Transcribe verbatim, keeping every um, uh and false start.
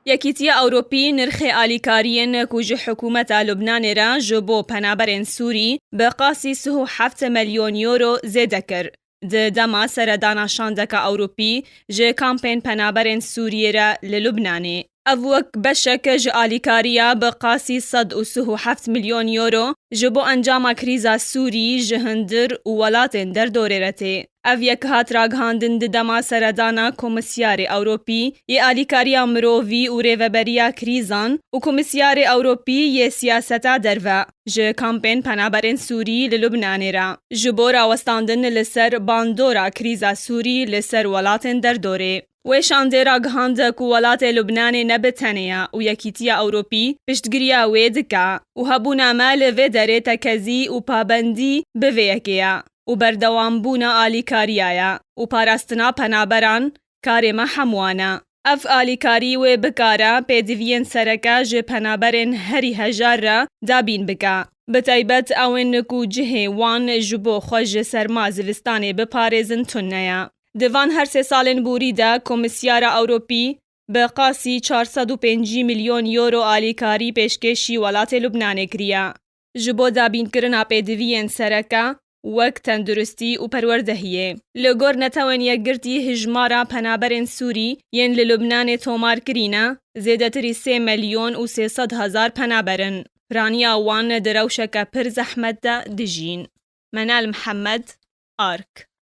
Yekîtiya Ewropî nirxê alîkariyên ku ji hikûmeta Lubnanê re ji bo penaberên Sûrî bi qasî sih û heft milyon euro zêde kir. Di dema seredana şandeka Ewropî ji kampên penaberên Sûriyê re li Lubnanê. Ev wek beşek ji alîkariya bi qasî sed û sih û heft milyon euro ji bo encama krîza Sûrî ji hundir û welatên derdorê re tê. Ev yek hat ragihandin di dema seredana Komîsyarê Ewropî yê Alîkariya Mirovî û Rêveberiya Krîzan û Komîsyarê Ewropî yê Siyaseta Derve ji kampên penaberên Sûrî li Lubnanê re, ji bo rawestandin li ser bandora krîza Sûrî li ser welatên derdorê. Wê şandê ragihand ku welatê Lubnanê ne bi tenê ye û Yekîtiya Ewropî piştgiriya wê dike û hebûna me li vê derê tekezî û pabendî bi vê yekê ye û berdewambûna alîkariya ye û parastina penaberan karê me hemûyan e. Ev alîkarî wê bikare pêdiviyên sereke ji penaberên herî hejar re dabîn bike. Bi taybet ewên ku cihê wan ji bo xwe ji serma zivistanê biparêzin tune ye. Di van her sê salên borî de Komîsyara Ewropî bi qasî çar sed û pêncî milyon euro alîkarî pêşkêşî welatê Lubnanê kiriye. Ji bo dabînkirina pêdiviyên sereke wek tenduristî û perwerdehiyê. Li gor Netewên Yekgirtî hijmara penaberên Sûrî yên li Lubnanê tomar kirîne, zêdetirî sê milyon û sê sed hezar penaber in. Piraniya wan di rewşeke pir zehmet de dijîn. Menal Mihemed, Ark.